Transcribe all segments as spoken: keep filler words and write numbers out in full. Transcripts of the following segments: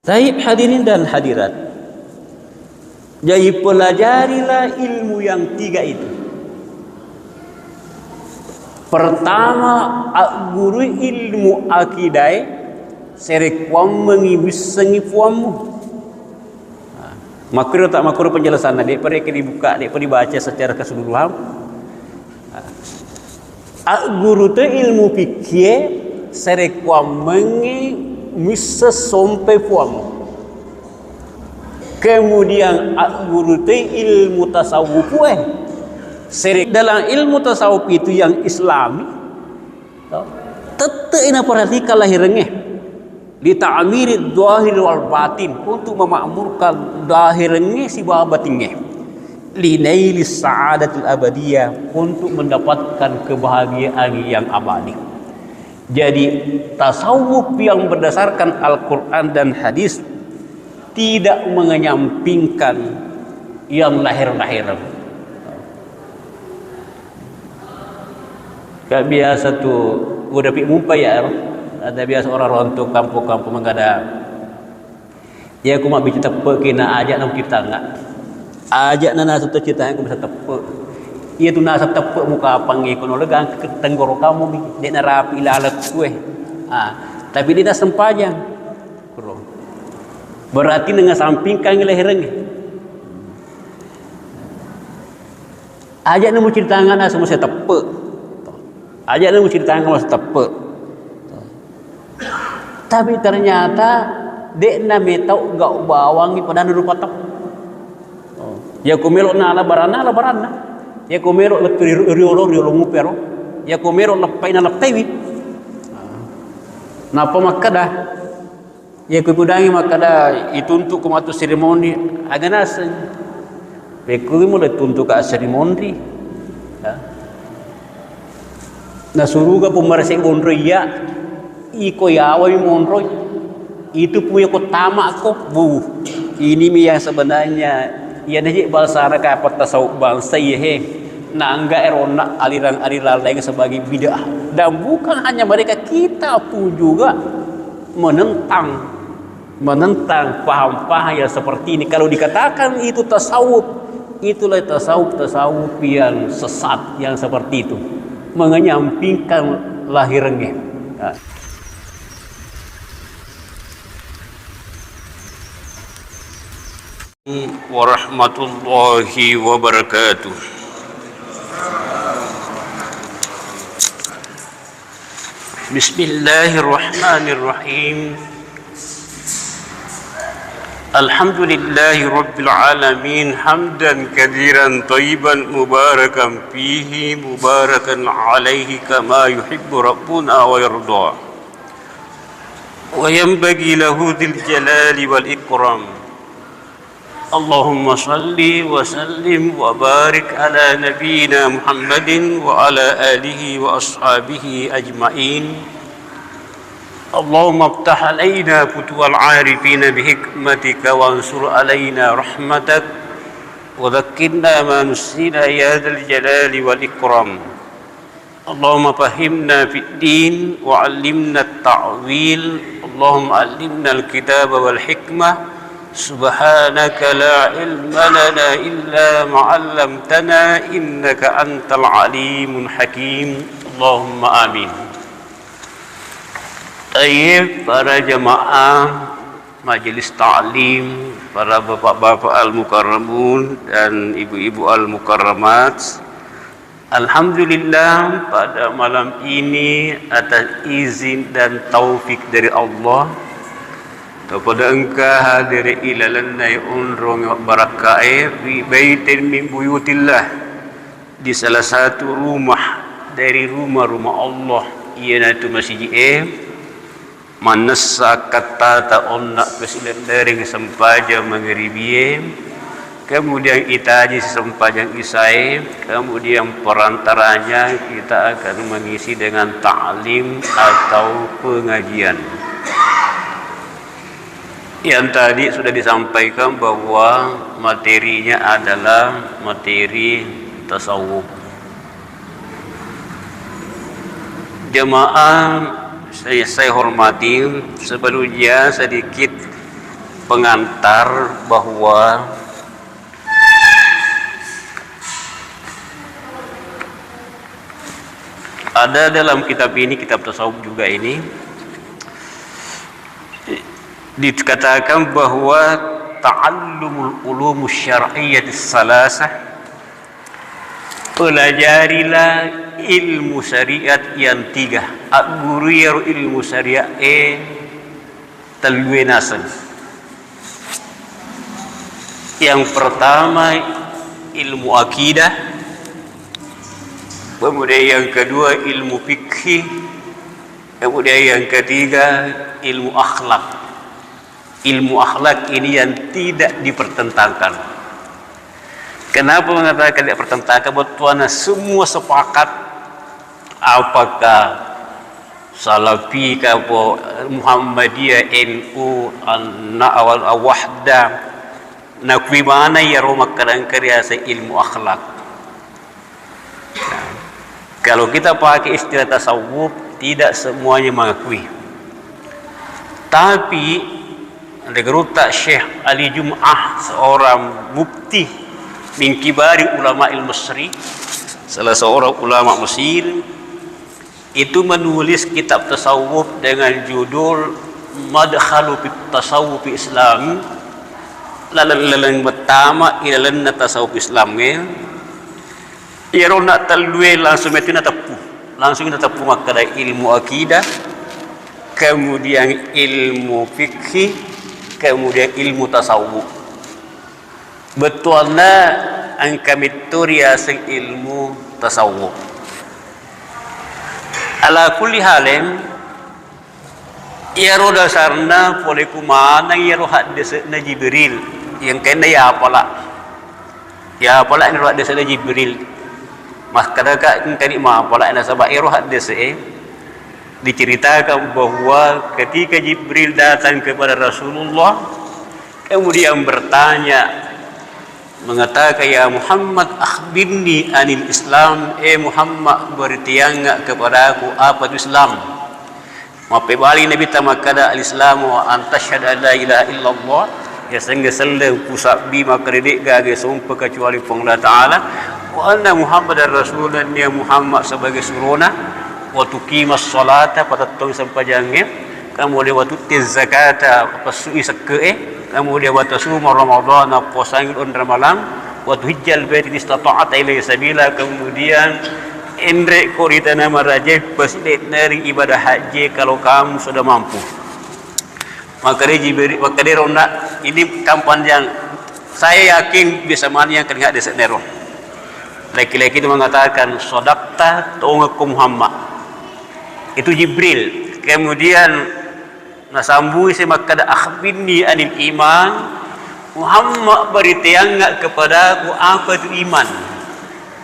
Taib, hadirin dan hadirat. Jadi, pelajarilah ilmu yang tiga itu. Pertama, aggurui ilmu akidae, sarekkuammengngi wissengngi puammu. Nah, makkuro tak makkuro penjelasanna, de'pa rekeng dibuka, de'pa dibaca secara keseluruhan. Agguru to ilmu fikkie, sarekkuammengngi misseng sompe puammu. Kemudian agguru to ilmu tasawuf e. Sere-, dalam ilmu tasawuf itu yang islami, to, tette' naperhatikan lahirengnge. Li ta'miri dhahir wal batin, untuk memakmurkan zahirengnge sibawa batingnge. Li naili sa'adatil abadiyah, untuk mendapatkan kebahagiaan yang abadi. Jadi, tasawuf yang berdasarkan Al-Quran dan hadis tidak mengenyampingkan yang lahir-lahir. Ka biasa tu, udah pi mumpa ya, ero. Ada biasa orang rontok kampung-kampung menggada. Ya, ku mabbicara teppe' kina, aja' na cerita nga. Aja' na nasu tu cerita ku bisa teppe'. Iya tu nasa teppe' muka apa ngi, kono legang ke tenggorokamu mi. Dek narapi lalek kue. Ah, tapi dia sempajang. Kuro. Berarti dengan sampingkan lehereng. Aja' na muciritangnga naseng mase teppe'. Aja' na muciritangnga mase teppe'. Tapi ternyata de'na metau gau bawangngi padana rupa teppe'. Iya ko melo nala baranna, nala baranna. Iya ko melo lettu ri riolo, riolo mupero. Iya ko melo leppai, naleppaiwi. Nappa makkeda, iya ko kudangi makkeda, ituntu' ko matu seremoni, aga naseng. Pekkugi mulle tuntu' ka seremoni. Ya. Nasuruga pemmarese bonro iya, iko yawai monroi. Itu punya ko tama'ko, bu. Ini mi yang sebenarnya, iya naji bahasa Arab apa tasawuf bangsa iya he. Nangga erona aliran-aliran lain sebagai bid'ah. Dan bukan hanya mereka, kita pun juga menentang, menentang paham-paham yang seperti ini. Kalau dikatakan itu tasawuf, itulah tasawuf-tasawuf yang sesat, yang seperti itu, mengenyampingkan lahirnya. Nah. Warahmatullahi wabarakatuh. Bismillahirrahmanirrahim. Alhamdulillahi rabbil alamin, hamdan katsiran thayyiban mubarakan fihi, mubarakan alaihi kama yuhibbu rabbuna wa yarda. Wa yanbaghi lahu dzil jalali wal ikram. Allahumma shalli wa sallim wa barik ala nabiyyina Muhammadin wa ala alihi wa ashabihi ajma'in. Allahumma iftah alaina futuhal arifina bihikmatika wansur alaina rahmatak wa dzakkirna ma nusina ya dzal jalali wal ikram. Allahumma fahhimna fid din wa 'allimna ta'wil. Allahumma 'allimna al-kitaba wal hikmah. Subhanaka la ilma lana illa ma 'allamtana innaka antal alimul hakim. Allahumma amin. Tayyib, para jamaah majelis ta'lim, para bapak-bapak al-mukarramun dan ibu-ibu al-mukarramat, Alhamdulillah, pada malam ini atas izin dan taufik dari Allah, kepada engkau hadir ilalanna onrong barakkae fi baitin min buyutillah, di salah satu rumah dari rumah-rumah Allah, iyanatu masiji e. Mannessa akkattata onna pasilendereng sempajang mangeribie, kemudian itaji sempajang isae, kemudian perantaranya kita akan mengisi dengan ta'lim atau pengajian. Yang tadi sudah disampaikan bahwa materinya adalah materi tasawuf. Jemaah saya, saya hormati, sebelumnya sedikit Pengantar bahwa ada dalam kitab ini, kitab tasawuf juga ini, dikatakan bahwa ta'allumul ulumus syar'iyyatis salasah, pelajarilah ilmu syariat yang tiga. Agguru iyaro ilmu syariat e tellue naseng. Yang pertama ilmu akidah, kemudian yang kedua ilmu fikih, kemudian yang ketiga ilmu akhlak. Ilmu akhlak ini yang tidak dipertentangkan. Kenapa mengatakan tidak dipertentangkan? Bettuanna semua sepakat, apakah Salafi ka po, Muhammadiyah, N U, An-, Al-Wahdah, nakui maneng iyaro makkada engka riaseng ilmu akhlak. Kalau kita pakai istilah tasawuf, tidak semuanya mengakui. Tapi, menurut Syekh Ali Jum'ah, seorang mufti min kibari ulama Mesir, salah seorang ulama Mesir, itu menulis kitab tasawuf dengan judul Madkhalu fit Tasawwuf Islam, laleng-laleng pertama ilalenna tasawuf Islam e. Iyaro na tellue langsung metu nateppu, langsung nateppu makkada ilmu akidah, kemudian ilmu fikih, kemudian ilmu tasawuf. Bettuanna engka metto riaseng ilmu tasawuf. Ala kulli halen, iyaro dasarna pole ku maneng iyaro haddese'na Jibril, yang kenna yapala. Yapala iyaro haddese'na Jibril. Makkadaka engkani mapala nasaba iyaro haddese'e diceritakan bahwa ketika Jibril datang kepada Rasulullah, kemudian bertanya, mengatakan, "Ya Muhammad, akhbirni anil Islam." Eh Muhammad, beritayangnga kepadaku apa itu Islam. Mappebali Nabitta makkada, "Al-Islamu an tasyhada an la ilaha illallah," yasengnge selleng pusabbi makkada de' gaga sompa kecuali Puang Allah Ta'ala, "wa anna Muhammadar Rasulullah," nennia Muhammad sebagai surona, "wa tuqimas salata," patettong sempajangnge, kemudian "wa tu'tiz zakata," passui sekke'e, kemudian "wa tasuma ramadhana," puasangi uleng ramalang, "wa tuhijjal baita in istata'ta ilaihi sabila," kemudian "enre' ko ri tana marajae paside'neri ibadah haji kalau kamu sudah mampu." Makkeda Jibril, makkeda ronna, ini kan panjang. Saya yakin bisa mani yang keringat di senero. Laki-laki itu mengatakan, "Sadaqta, tongekko Muhammad." Itu Jibril. Kemudian nasambui saya makkeda, "Akhbirni anil iman." Muhammad, beritayangnga kepadaku apa itu iman.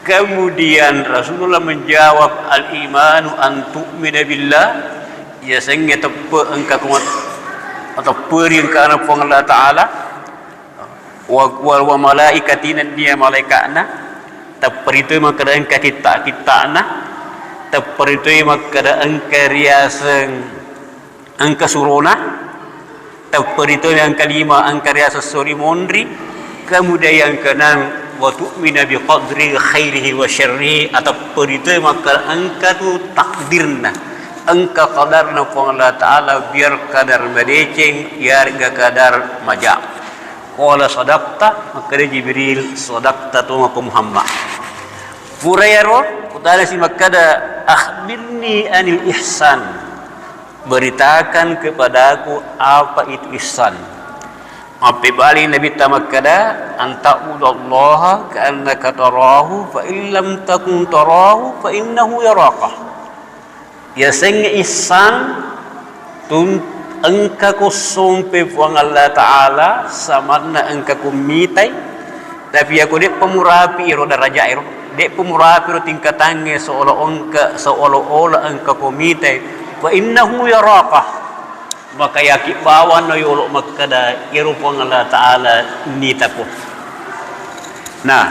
Kemudian Rasulullah menjawab, "Al-imanu an tu'mina billah," yasengnge teppe engka kumat-, tepperi engkana Puang Allah Ta'ala, wa, wa, wa malaikati nennia malaika'na, tepperi toi makkeda engka kitta-kitta'na, tepperi toi makkeda engka riaseng engka surona, tepperi toi yang kelima engka riaseng sori monri, kemudian yang keenam, "Wa tu'mina bi qadri khairihi wa syarrihi," atepperi toi makkeda engka tu takdirna, engka qadarna Puang Allah Ta'ala, biar kadar madeceng, biar ga kadar maja. Qala sadaqta, makkeda Jibril, sadaqta tongekko Muhammad. Pura iyaro, kutana si makkeda, "Akhbirni anil ihsan." Beritakan kepadaku apa itu ihsan. Mappebali Nabitta makkeda, "An ta'budallaha ka'annaka tarahu, fa in lam takun tarahu, fa innahu yaraka." Yasengnge ihsan, tun-, engkako sompe Puang Allah Ta'ala, samanna engkako mitai, tapi yako de'pa murapi iro daraja iro, de'pa murapi iro tingkatangnge seolah engka, seolah-olah engkako mitai, fa innahu yaraka. Maka yaki bawanno yolo makkeda iro Puang Allah Ta'ala nitako. Nah,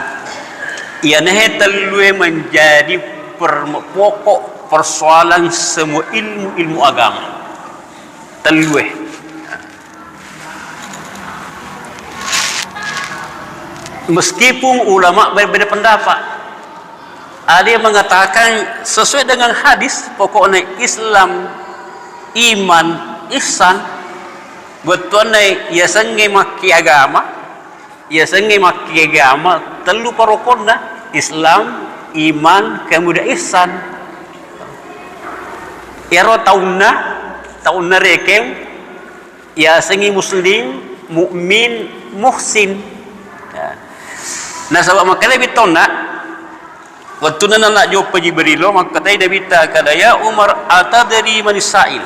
iyanahe tellue menjadi per-, pokok persoalan semua ilmu-ilmu agama. Tellue. Meskipun ulama berbeda pendapat, ada yang mengatakan sesuai dengan hadis, pokoknya Islam, iman, ihsan, bettuanna yasengnge makki agama, yasengnge makki agama, tellu parokonna, Islam, iman, kemudian ihsan. Iyaro taunna, taunna rekeng, yasengngi muslim, mukmin, muhsin. Ya. Nasaba makkeda bittonna, wettunna nala joppa Jibril, makkatai Nabitta kada, "Ya Umar, atadri manis sa'il?"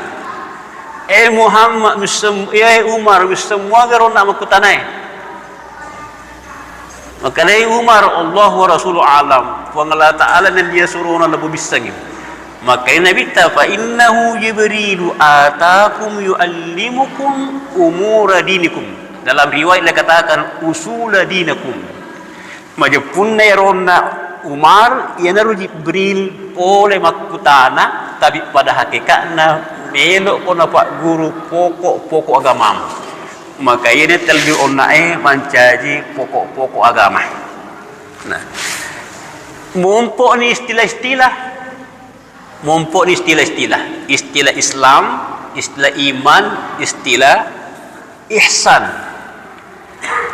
Eh Muhammad, missem-, eh Umar, misseng muaga ronna makkutanae? Makkedai Umar, "Allahu wa rasulu alam." Puang Allah Ta'ala nennia surona lebih bissengngi. Makkedai Nabitta, "Fa innahu Jibrilu atakum yuallimukum umura dinikum." Dalam riwayat dikatakan, "Usula dinakum." Majeppunna eronna Umar, iyanaro Jibril pole makkutana, tapi pada hakikatna melo'ko napagguru pokok-pokok agamamu. Maka iyana tellu onna'e mancaji pokok-pokok agama. Nah, mompo'ni istilah-istilah, mompo'ni istilah-istilah, istilah Islam, istilah iman, istilah ihsan.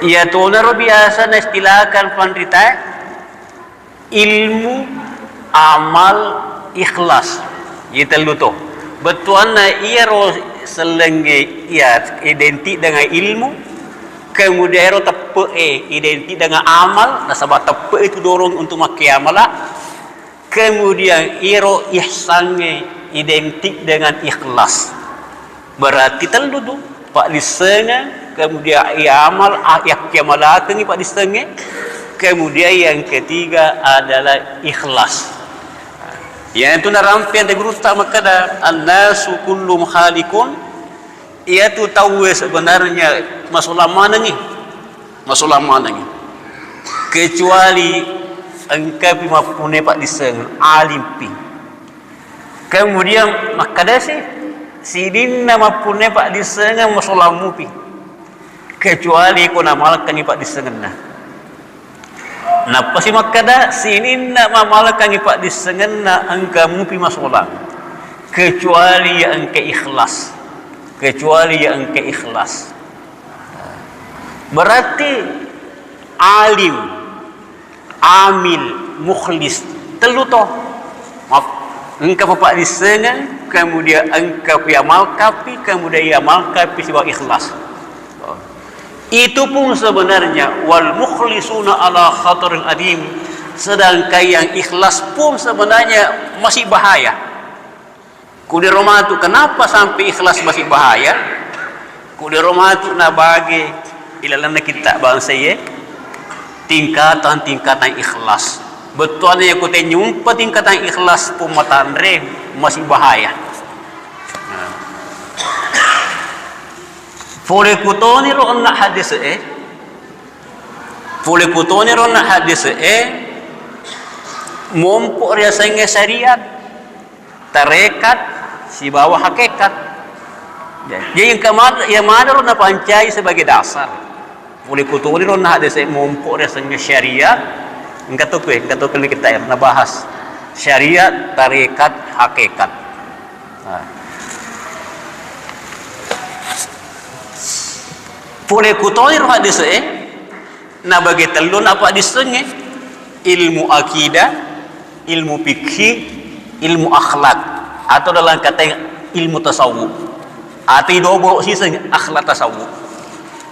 Iyatonaro biasa naistilahkan panritae, ilmu, amal, ikhlas. Iye tellu to. Bettuanna iyaro sellengnge iya identik dengan ilmu, kemudian ero teppe'e identik dengan amal, nasaba teppe'e tudorong untuk makkiamala, kemudian iyaro ihsangnge identik dengan ikhlas. Berarti tellu tu, paddissengeng, kemudian iya amal, a-, yakkiamalakengngi paddissengnge, kemudian yang ketiga adalah ikhlas. Iyanatu narampeng ri gurutta makkeda, "Annasu kullum halikun," iyatu tauwe sebenarnya masolang manengngi, masolang manengngi. Kecuali engkapi mappunai paddissengeng, alimpi. Kemudian makkedasi, sininna mappunai paddissengeng masolang mupi, kecuali ko namalkangngi paddissengenna. Nappasi makkeda, sininna mamalkangngi paddissengenna engka mupi masolang, kecuali iya engka ikhlas, kecuali iya engka ikhlas. Berarti alim, amil, mukhlis, tellu to. Maaf, engka papaddissengeng, kemudian engka piamalkapi, kemudian iamalkapi sibawa ikhlas. Itu pun sebenarnya, wal mukhlisuna ala khatarin adim, sedangkan yang ikhlas pun sebenarnya masih bahaya. Kudero matu, kenapa sampai ikhlas masih bahaya? Kudero matu nabage ilalenna kitta bangsa ye, tingkatan-tingkatan ikhlas. Bettuanna iya ko tenyumpa tingkatan ikhlas pun matanre, masih bahaya. Nah. Pole kutoniro onna hadis e, pole kutoniro onna hadis e, mompo riasengnge syariat, tarekat, sibawa hakikat. Jadi engka mad-, iya manaro napancai sebagai dasar. Pole kutoniro onna hadis e, mompo riasengnge syariat, engka to kue, engka to kue kita nabahas syariat, tarekat, hakikat. Nah. Pole kutoniro hadis e, nabage tellu napaddissengnge, ilmu akidah, ilmu fikih, ilmu akhlak, atau dalam kata ilmu tasawuf. Atau idobo siseng akhlak tasawuf.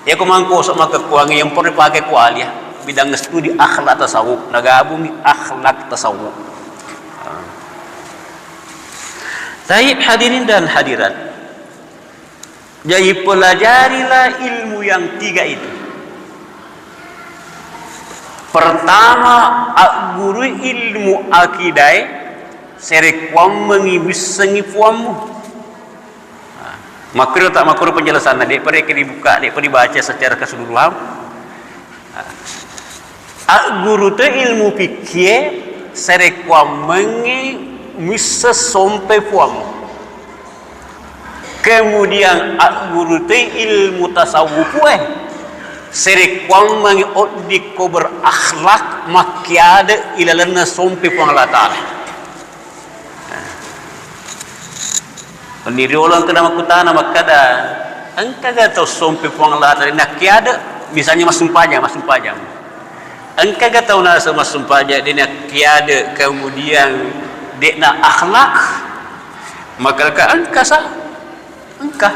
Iya ko mangkoso makkekkuangnge yang perlu pake kualiah bidang studi akhlak tasawuf, nagabungi akhlak tasawuf. Taib, hadirin dan hadirat. Jadi pelajarilah ilmu yang tiga itu. Pertama, aggurui ilmu akidae, sarekkuammengngi wissengngi puammu. Nah, makkuro tak makkuro penjelasanna, de'pa rekeng dibuka, de'pa dibaca secara keseluruhan. Agguru to ilmu fikkie, sarekkuammengngi misseng sompe puammu. Kemudian agguru to ilmu tasawufu e, Serekkuammengngi oddikko berakhlak makkiade ilalenna sompe Puang Allah Ta'ala. Ini riolo engka namakkutana makkada, engkaga tau sompe Puang Allah Ta'ala nakkiade, misalnya massumpajang, massumpajang. Engkaga tau naseng massumpajang de nakkiade, kemudian dekna akhlak, maka engka sa. Engka.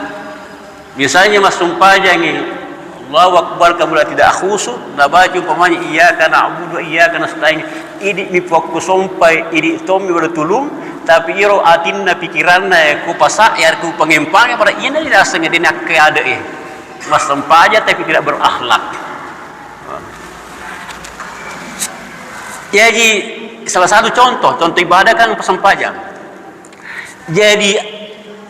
Misalnya massumpajangi, Allahu Akbar, kamu tidak khusyuk, nabaca umpamanya iyyaka na'budu wa iyyaka nasta'in, idi mi puakku sompai, idi tommi wala tulung, tapi iro atinna pikiranna ko pasa ya ku pangempang pada iyana diraseng de nakkiade e. Massumpajang tapi tidak berakhlak. Jadi salah satu contoh, contoh ibadah kan passempajang. Jadi,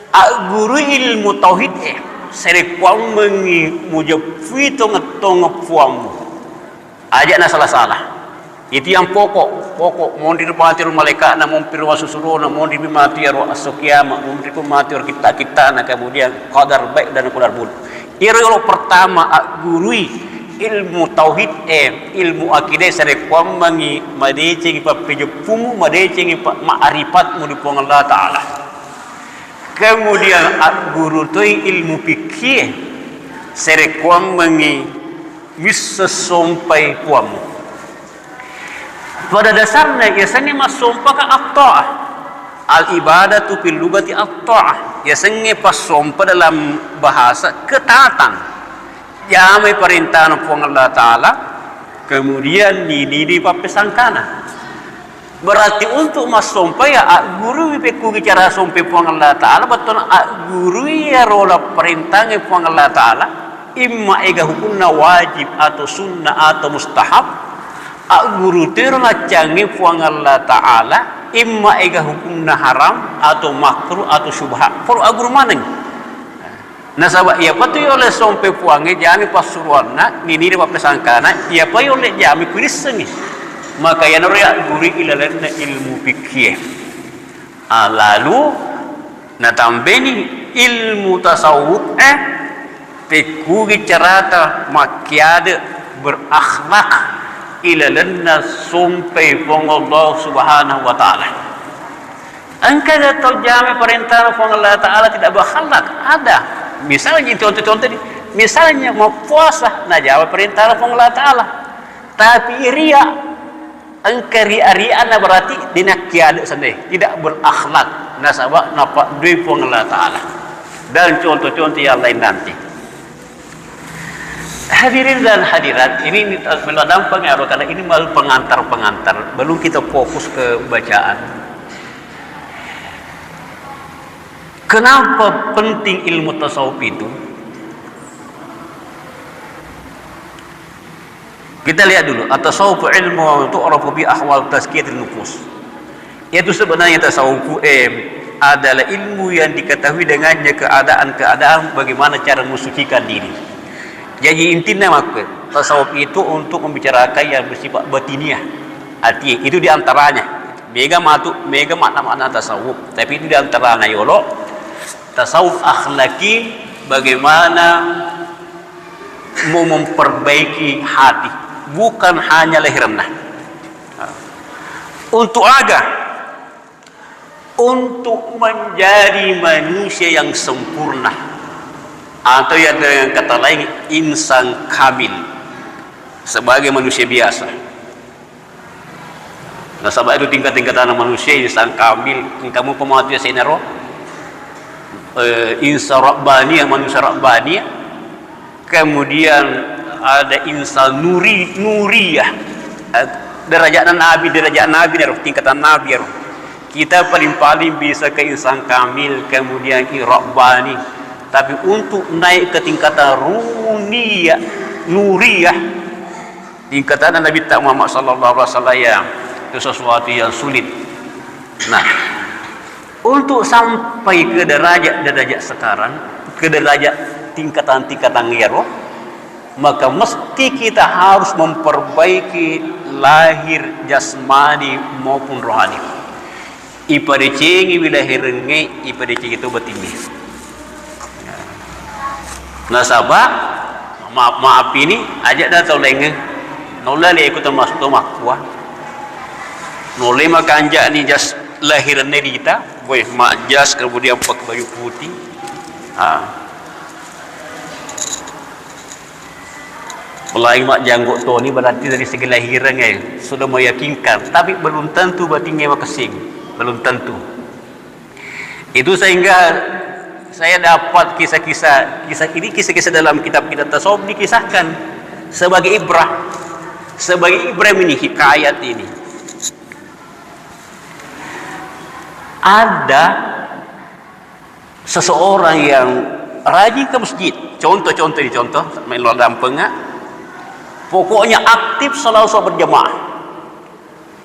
aggurui ilmu tauhid e, sarekkuammengngi mujeppui tongeng-tongeng puammu. Aja na salah-salah. Itu yang pokok, pokok. Monri matu ro malaikatna, monri matu ro susurona, monri matu ro esso kiamat, monri matu ro kitta-kittana, kemudian qadar baik dan qadar buruk. Iyaro yolo pertama aggurui ilmu tauhid e, ilmu akidah sarekkuammengngi madecengi pappejeppumu, madecengi pa-, ma'rifatmu di Puang Allah Ta'ala. Kemudian agguru toi ilmu fikih e, sarekkuammengngi wisseng sompai puammu. Pada dasarna, yasengnge massompaka at-ta'ah. Al-ibadatu fil lugati at-ta'ah. Yasengnge passompa dalam bahasa ketaatan. Jamai parentana Puang Allah Ta'ala, kemudian niniri pappesangkana. Berarti untuk massompa ya aggurui pekkugi cara sompe Puang Allah Ta'ala, bettuanna aggurui ya rola parentangnge Puang Allah Ta'ala, imma ega hukumna wajib atau sunnah atau mustahab, agguru tero naccangnge Puang Allah Ta'ala, imma ega hukumna haram atau makruh atau syubhat. Poro agguru maneng. Nasaba iyapa tu yole sompe Puangnge jami passuruanna, niniri pappesangkana, iyapa yole jami kurissengi. Maka yanaro yaggurui ilalenna ilmu fikih. Ah, lalu natambeni ilmu tasawuf, eh, pekkugi carata makkiade berakhlak ilalenna sompe Puang Allah Subhanahu wa Ta'ala. Engka tau jama parentana Puang Allah Ta'ala tidak berakhlak? Ada. Misalnya, contoh-contoh ini, misalnya mau puasa, najama parentana Puang Allah Ta'ala. Tapi ria, engka ria-riana berarti dinakkiade sendiri, tidak berakhlak. Nasaba napaddui Puang Allah Ta'ala. Dan contoh-contoh yang lain nanti. Hadirin dan hadirat, ini, ini melo dampeng ya, karena ini malu pengantar-pengantar, belum kita fokus ke bacaan. Kenapa penting ilmu tasawuf itu? Kita lihat dulu, at-tasawuf ilmu tu'rafu bi ahwal tazkiyatin nufus. Yaitu sebenarnya tasawuf, eh, adalah ilmu yang diketahui dengannya keadaan-keadaan bagaimana cara mensucikan diri. Jadi intinya maka tasawuf itu untuk membicarakan yang bersifat batiniah. Artinya itu diantaranya. Mega matu, mega makna-makna tasawuf. Tapi itu diantaranya yolo. Tasawuf akhlaki bagaimana mau memperbaiki hati. Bukan hanya lahirnya. Untuk aga? Untuk menjadi manusia yang sempurna. Atau yang dengan kata lain, insan kamil. Sebagai manusia biasa. Nasaba itu tingkat-tingkatan manusia, insan kamil. Engka mupa matu ya senaro. Eh, insan rabbani, manusia rabbani. Kemudian ada insan nuri, nuriyah. Eh, derajatna nabi, derajat nabi ero, tingkatan nabi ero. Kita paling-paling bisa ke insan kamil, kemudian i rabbani. Tapi untuk naik ke tingkatan runiyah, nuriyah, tingkatan Nabi Muhammad sallallahu alaihi wasallam ya, itu sesuatu yang sulit. Nah, untuk sampai ke derajat-derajat sekarang, ke derajat tingkatan-tingkatan ero, maka mesti kita harus memperbaiki lahir jasmani maupun rohani. Ipadecengi wilahirengnge, ipadecengi to batingnge. Nasaba Maaf-maaf ini, aja dah tau laingnge. Nolla leku termasuk to makkua. Nolle makanja ni jas lahiranna rita, boy, mak jas, kemudian pakai baju putih. Ah. Apalagi mak janggo toni, berarti dari segi lahireng, eh, sudah meyakinkan, tapi belum tentu batinnya makessing, belum tentu. Itu sehingga saya dapat kisah-kisah, kisah ini, kisah-kisah dalam kitab-kitab tasawuf dikisahkan sebagai ibrah, sebagai ibrah ini, hikayat ini. Ada seseorang yang rajin ke masjid, contoh-contoh ini, contoh, main luar dampeng, ah. Pokoknya aktif selalu sholat berjamaah.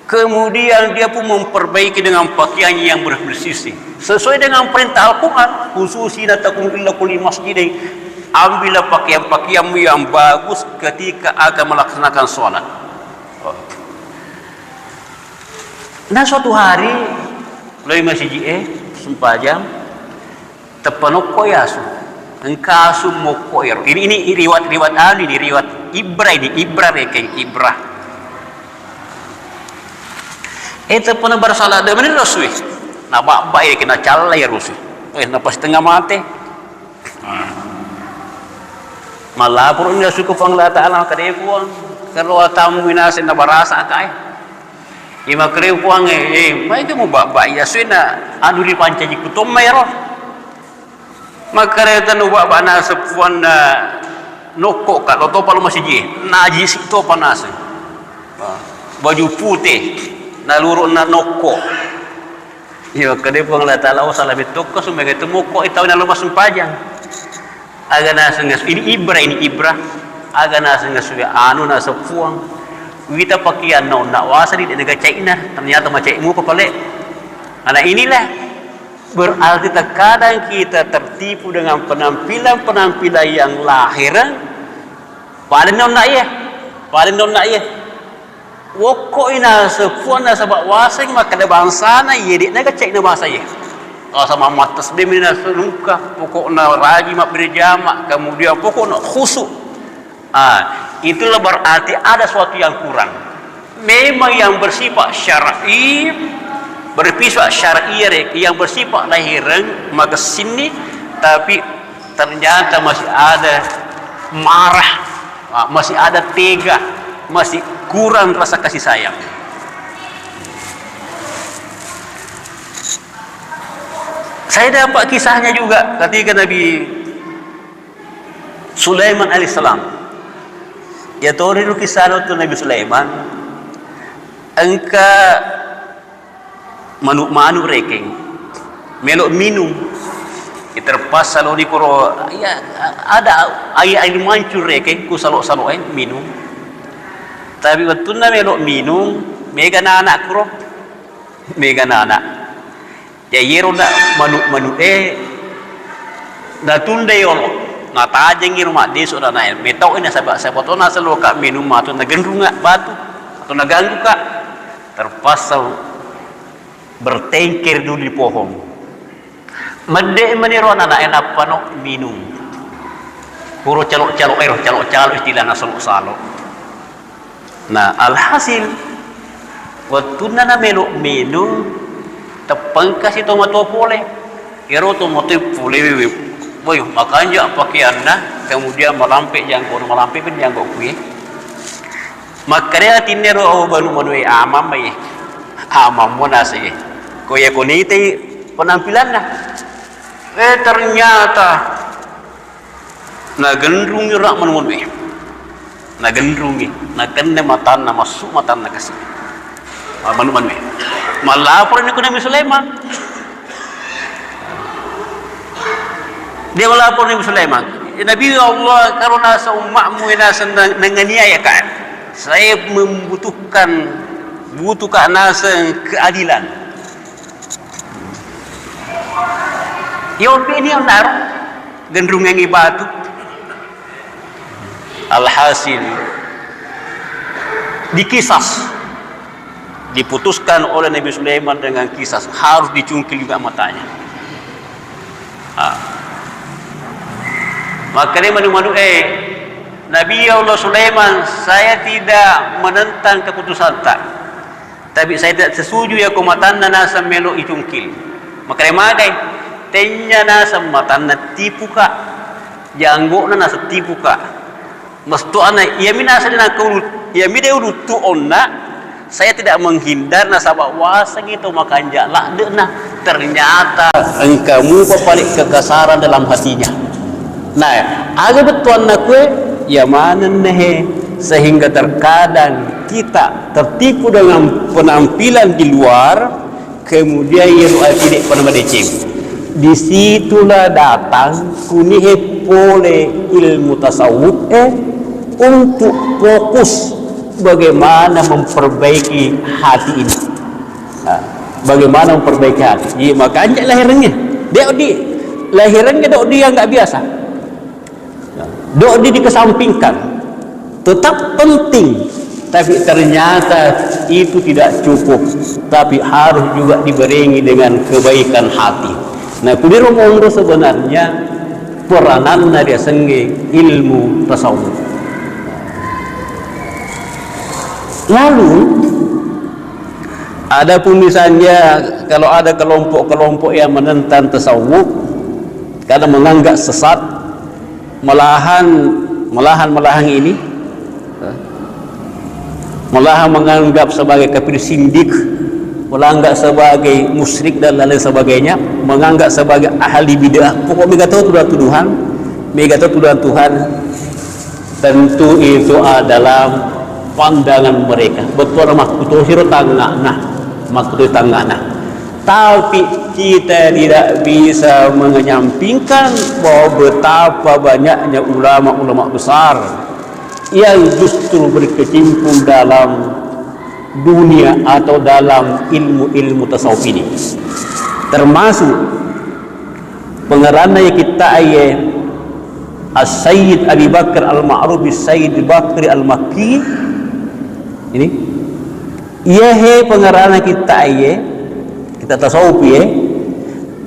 Kemudian dia pun memperbaiki dengan pakaiannya yang bersih-bersih sesuai dengan perintah Al-Quran, khususi la takum illa kulli masjidin. Ambillah pakaian-pakaianmu yang bagus ketika akan melaksanakan sholat. Oh. Nah, suatu hari, loi masiji e, sempajang, teppa nokko yasu. Engka asu mokko ero. Ini, ini riwat-riwat anu ini, riwat ibrah ini, ibrah rekeng, ibrah. Eh, teppa na bersala de meni rasui. Na babba e kena calla ya rusu. Eh, na pas tengah mate. Malapur ni suku Puang Allah Ta'ala, makkedai Puang, kalau tamu minase na barasa kai. Iya makkedai Puang, eh, eh, maega mubabba iya suina anu ripancaji kutomma ero. Makkedai tanu babba naseng Puang na nokko ka lo topa lo masiji. Najisi topa naseng. Baju pute, naluru na nokko. Iya, makkeda Puang Allah Ta'ala, "Oh, salah mettokka, sumbayangnge tu mokko, eh, tau nalo massempajang." Aga naseng ngas-, ini ibrah, ini ibrah. Aga naseng ngasui anu naseng Puang. Wita pakeanna onna wasa di dena gacaina, ternyata macai mupa pale. Nah, inilah berarti terkadang kita tertipu dengan penampilan-penampilan yang lahir. Paling nonna iya, paling nonna iya. Wokko ina sepuanna, saba waseng makkeda bangsana iye, de'na gacce'na bangsa iye. Rasa mammattasbih mi nasengka, pokokna rajin mabbere jama, kemudian pokokna khusyuk. Ah, itulah berarti ada sesuatu yang kurang. Memang yang bersifat syar'i, bersifat syar'i, yang bersifat lahireng, magessinni, tapi ternyata masih ada marah, ah, masih ada tega, masih kurang rasa kasih sayang. Saya dapat kisahnya juga ketika Nabi Sulaiman alaihissalam. Ya, tori ru kisah tu Nabi Sulaiman, engka manu-manu rekeng, melo minung. Ya, terpaksa lo di koro, ya, ada air, air mancur rekeng, ku salo-salo, eh, minung. Tapi wettunna melo minung, mega nana kuro, mega nana. Ya, iyero na manu-, manu'e natundai yolo, natajengngi ro maddesu nanae. Metau nasaba, saba to naseloka minung matu nagenrunga batu atau nagangguka. Terpaksa bertengkar dulu di pohon. Medde maniro nanae nappano minung. Puro calo-calo ero, calo-calo istilahna salo-salo. Nah, alhasil, wettunna namelo minung, teppengkasi tomatoa pole. Iyaro tomatoa pole, woi, makanja pakeanna, kemudian malampe jangko, malampe pun jangko kuye. Makkeda atinna ro, oh, manu-manue, amang mai. Amang mo nase. Ko iya ko nitai penampilanna. Eh, ternyata nagenrungi ro manu-manue. Nagenrungi, nakenna matanna, massu matanna kasi. Ah, manu-manue. Mallaporni ku Nabi Sulaiman. Dia melapor Nabi Sulaiman, "Ya Nabi Allah, kalau nasa umatmu yang nasa nang-, nanganiaya kan, saya membutuhkan, butuhkan nasa keadilan." Yo, ini yang naruh genrungan batu. Alhasil, dikisas. Diputuskan oleh Nabi Sulaiman dengan kisas, harus dicungkil juga matanya. Ah. Makanya manu-manu, eh, Nabi Allah Sulaiman, saya tidak menentang keputusanta, tapi saya tidak setuju ya ko matanna naseng melo icungkil. Makare magai, tennya naseng matanna tipuka, janggokna naseng tipuka. Mesto ana, iya mi naseng nakau, iya mi de uruttu onna, saya tidak menghindar nasaba wasengngi to makanja ladde'na. Ternyata engka mupa pale kekasaran dalam hatinya. Nah, aga bettuanna kue, ya manenna he, sehingga terkadang kita tertipu dengan penampilan di luar, kemudian iyaro ati de'pa namadeceng. Disitulah datang kunihe pole ilmu tasawuf, eh, untuk fokus bagaimana memperbaiki hati ini. Nah, bagaimana memperbaiki hati. Iya, makanya lahirannya. Dia di lahirannya dok dia nggak biasa. Dok di dikesampingkan. Tetap penting, tapi ternyata itu tidak cukup, tapi harus juga dibarengi dengan kebaikan hati. Nah, kudiro monro sebenarnya perananna riasengnge ilmu tasawuf. Lalu, adapun misalnya kalau ada kelompok-kelompok yang menentang tasawuf, karena menganggap sesat, malahan, malahan, malahan ini, malahan menganggap sebagai kafir sindik, menganggap sebagai musyrik dan lain sebagainya, menganggap sebagai ahli bid'ah. Pokok mega tahu tuduhan-tuduhan, mega tahu tuduhan Tuhan, tentu itu adalah pandangan mereka. Betul, makkutosiro tangngana, makkutosiro tangngana. Tapi kita tidak bisa menyampingkan bahwa betapa banyaknya ulama-ulama besar yang justru berkecimpung dalam dunia atau dalam ilmu-ilmu tasawuf ini. Termasuk pengeranna ya kita aye As-Sayyid Abi Bakar Al-Ma'ruf Sayyid Bakri Al-Makki ini. Iya he pengarana kita iye, kita tasawuf iye,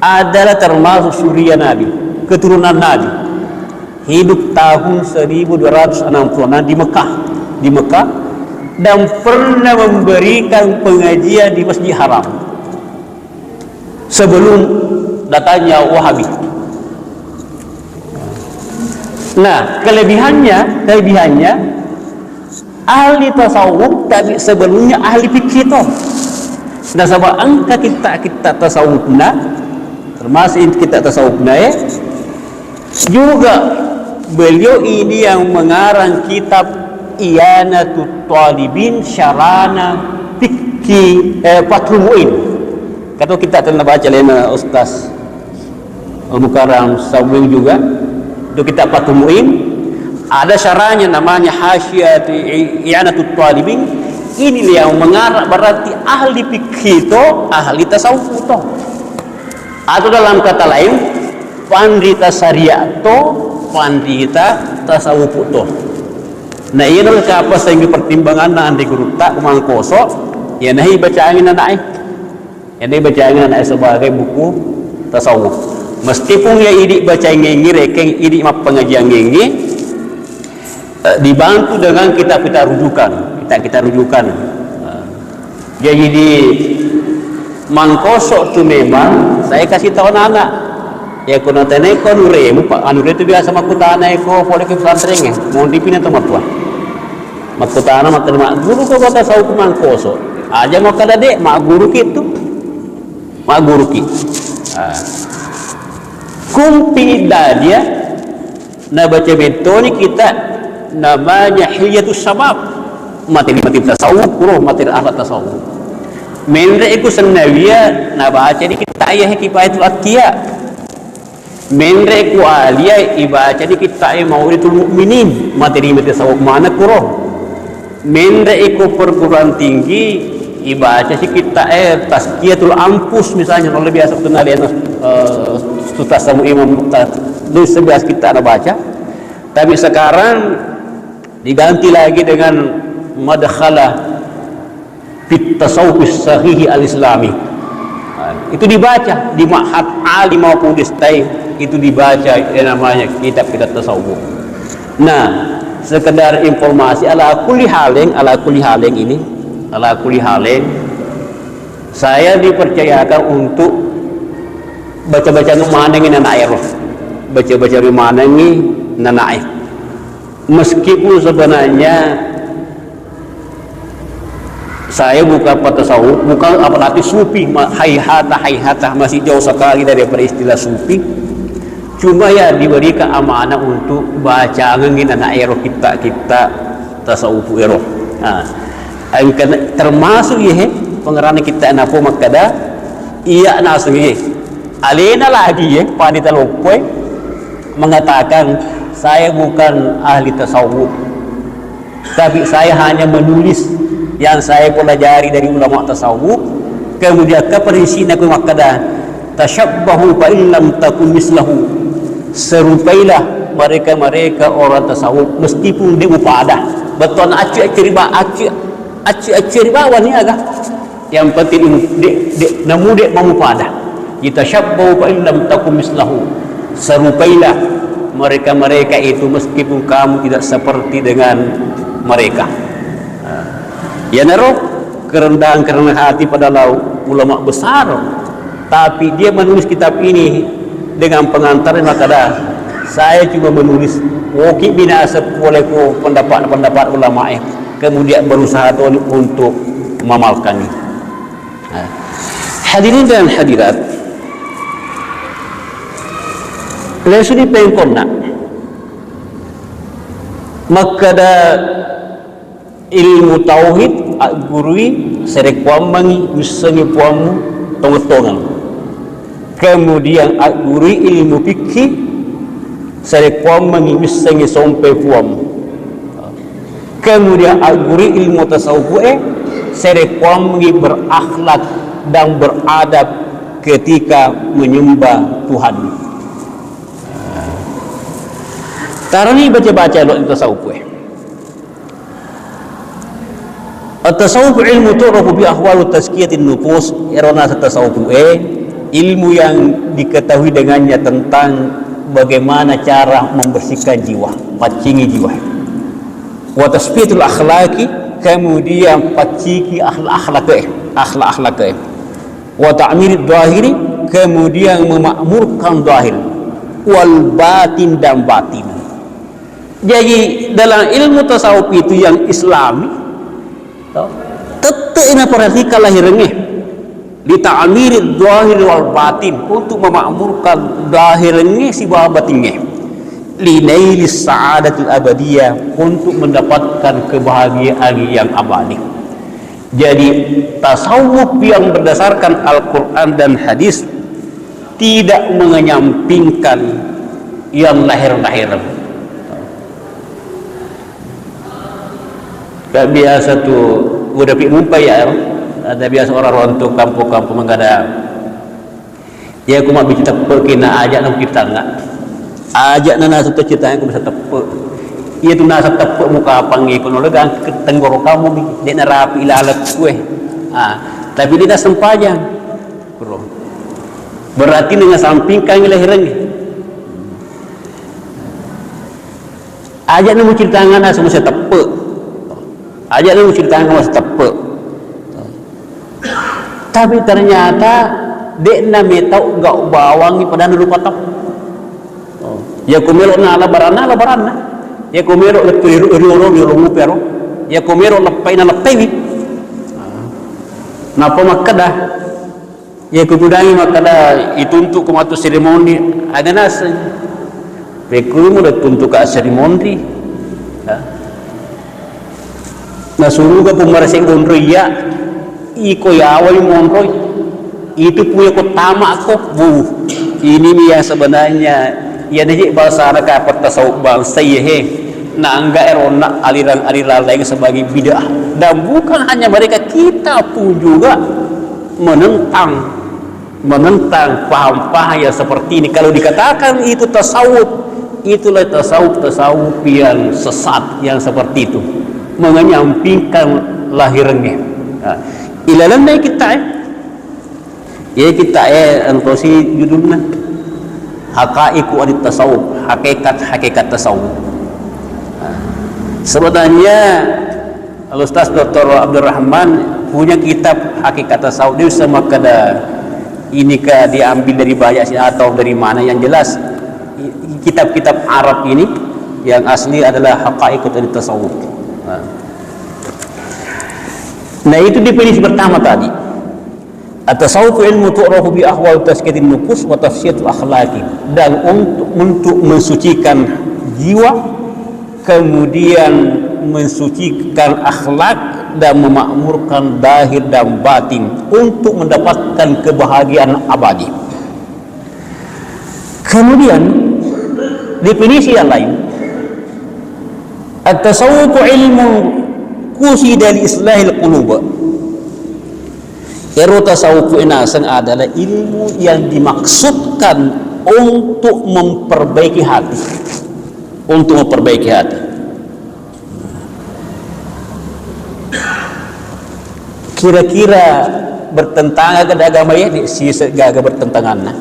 adalah termasuk suria Nabi, keturunan Nabi. Hidup tahun seribu dua ratus enam puluh enam di Mekah, di Mekah, dan pernah memberikan pengajian di Masjid Haram sebelum datangnya Wahabi. Nah, kelebihannya, kelebihannya, ahli tasawuf tapi sebelumnya ahli fikih to. Nasaba engka kitta-kitta tasawufna, termasuk kitta tasawufna, eh, juga beliau ini yang mengarang kitab I'anatut Talibin Syarana Fikih, eh, Fathul Muin. Kata kita tenna baca lena Ustaz Al-Mukarram Sabwi juga, itu kitab Fathul Muin, ada syarahnya namanya Hasyiat I-, I'anatut Talibin. Ini yang mengarah berarti ahli fikih to, ahli tasawuf to. Atau dalam kata lain, pandita syariat to, pandita tasawuf to. Nah, iya nalka apa sehingga pertimbanganna anre gurutta mangkoso, ya nahi bacaangi nanae. Jadi bacaangi anak sebagai buku tasawuf. Meskipun ya idi bacaangi rekeng, idi mappengajian ngengi, eh, dibantu dengan kitab-kitab rujukan, kitab-kitab rujukan. Nah, jadi di mangkosok tu memang saya kasih tahu anak-anak. Ya, kono teneko nuremu, Pak, anu itu biasa makkutana eko pole ke pesantren, eh. Mau dipindah teman tua. Makkutana makkeda, "Magguru ko kata sau ku mangkoso?" Aja makkeda, "De', magguruki tu." Magguruki. Ah. Kumpi dadia nabaca bettoni kita namanya Hilyatus Sabab. Materi-materi tasawuf, bro, materi akhlak tasawuf. Menre iku Sennawiya nabaca di kita ayah Kifayatul Atqiya. Menre ku alia ibaca di kitta e Mau'izatul Mukminin, materi mati sawuk mana kuro. Menre iko perguruan tinggi ibaca si kitta e Tazkiyatul Anfus misalnya, kalau biasa kenal ya, eh, Ustaz Samu Imam, eh, itu sebelas kita ada baca. Tapi sekarang diganti lagi dengan Madkhalah fit Tasawufis Sahih Al-Islami. Nah, itu dibaca di Ma'had Ali maupun di S T A I, itu dibaca yang namanya kitab-kitab tasawuf. Nah, Sekedar informasi, ala kulli haleng, ala kulli haleng ini, ala kulli haleng, saya dipercayakan untuk baca-baca manengi nanaero. Baca-baca manengi nanae. Meskipun sebenarnya saya bukan petasawuf, bukan apalagi sufi, ma-, haihata, haihata, masih jauh sekali daripada istilah sufi. Cuma ya diberikan amanah untuk bacangengi nanaero kitta-kitta tasawuf ero. Nah, engka termasuk ye pengerana kitta napo makkada, iya naseng ye. Alena lagi ye, Pandita Loppoe mengatakan, "Saya bukan ahli tasawuf." Tapi saya hanya menulis yang saya pelajari dari ulama tasawuf. Kemudian ke prinsipnya aku makkada, "Tashabbahu fa in lam takun mislahu." Serupailah mereka-mereka orang tasawuf meskipun dia mupada. Betul accu accu riba accu accu accu riba wani aga. Yang penting de, de, namu de mamupada. Kita syabbahu fa in lam takun mislahu. Serupailah mereka-mereka itu meskipun kamu tidak seperti dengan mereka. Iyanaro kerendahan karena hati pada lau ulama besar. Tapi dia menulis kitab ini dengan pengantar makkada, saya cuma menulis woki binasa poleko pendapat-pendapat ulama eh. Kemudian berusaha toni untuk mamalkangi. Nah, hadirin dan hadirat, lesu di pengkonna makkada ilmu tauhid aggurui sarekkuammengi missengi puammu tongeng-tongeng. Kemudian aggurui ilmu fikih sarekkuammengi missengi sompe puammu. Kemudian aggurui ilmu tasawuf e sarekkuammengi berakhlak dan beradab ketika menyembah Tuhan. Tarani baca-baca lo tasawuf e. At-tasawuf ilmu tu'rafu bi ahwalu tazkiyatin nufus, ero naseng tasawuf e, ilmu yang diketahui dengannya tentang bagaimana cara membersihkan jiwa, paccingi jiwa. Wa tasfiyatul akhlaqi, kemudian paccingi akhlak-akhlak e, akhlak-akhlak e. Wa ta'mirid dhahiri, kemudian memakmurkan zahir. Wal batin, dan batin. Jadi dalam ilmu tasawuf itu yang islami, to, tette naperhatikan lahirengnge. Li ta'mirid zahir wal batin, untuk memakmurkan zahirengnge sibawa batingnge. Li nailis sa'adatil abadiyah, untuk mendapatkan kebahagiaan yang abadi. Jadi tasawuf yang berdasarkan Al-Quran dan hadis tidak mengenyampingkan yang lahir-lahir. Gak biasa tu, udah pi mumpai ya, ada biasa orang rontok kampung-kampung mengada. Ya, aku mau bikin tepe kena ajak nang kita nggak. Ajak nana satu cerita aku bisa tepe. Iya tu nasa tepe muka apa ngi kono legang ke tenggorokamu mi. Dek narapi ilalat kue. Ah, tapi dia sempajang. Bro. Berarti dengan samping kan lahirnya. Aja' na muciritangenna semua seteppe'. Aja' na muciritangenna semua seteppe'. Tapi ternyata de'na metau gau' bawangngi padahal rupa tau. Iya ko melo' nala baranna, la baranna. Iya ko melo' lettu ri ro, ri ro mupe ro. Iya ko melo' leppai na leppai wi. Nappa makkeda, iya ko budangi makkeda ituntu' ko matu seremoni, ada naseng. Pekkumu lettuntu' ka seremoni. Ya. Nasuruga pemmarasai bonro iya, iko yawai monroi. Itu punya ko tama ko, bu. Ini nih yang sebenarnya, ya, niji bahasa anak apa tasawuf bangsa iya he. Nah, enggak erona aliran-aliran lain sebagai bid'ah. Dan bukan hanya mereka, kita pun juga menentang menentang paham-paham yang seperti ini. Kalau dikatakan itu tasawuf, itulah tasawuf-tasawuf yang sesat, yang seperti itu. Mengenyampingkan lahirnya. Nah, ilalenna kita, eh. Ya, kita, eh, antosi judulnya. Haqaiqu anit tasawuf, hakikat-hakikat tasawuf. Nah, Sebenarnya Al-Ustaz Doktor Abdurrahman punya kitab Hakikat Tasawuf, dia bisa makkeda ini ke diambil dari banyak sih atau dari mana, yang jelas kitab-kitab Arab ini yang asli adalah Haqaiqut Tasawuf. Nah. Nah, itu definisi pertama tadi. At-tasawuf ilmu tu'rafu bi ahwal tazkiyatin nufus wa tasfiyatul akhlaqi. Dan untuk, untuk mensucikan jiwa, kemudian mensucikan akhlak dan memakmurkan zahir dan batin untuk mendapatkan kebahagiaan abadi. Kemudian definisi yang lain, at-tasawuf ilmu qusida li islahil qulub. Ero tasawuf naseng adalah ilmu yang dimaksudkan untuk memperbaiki hati, untuk memperbaiki hati. Kira-kira bertentangan ke agama ya? Di sisi gaga bertentanganna.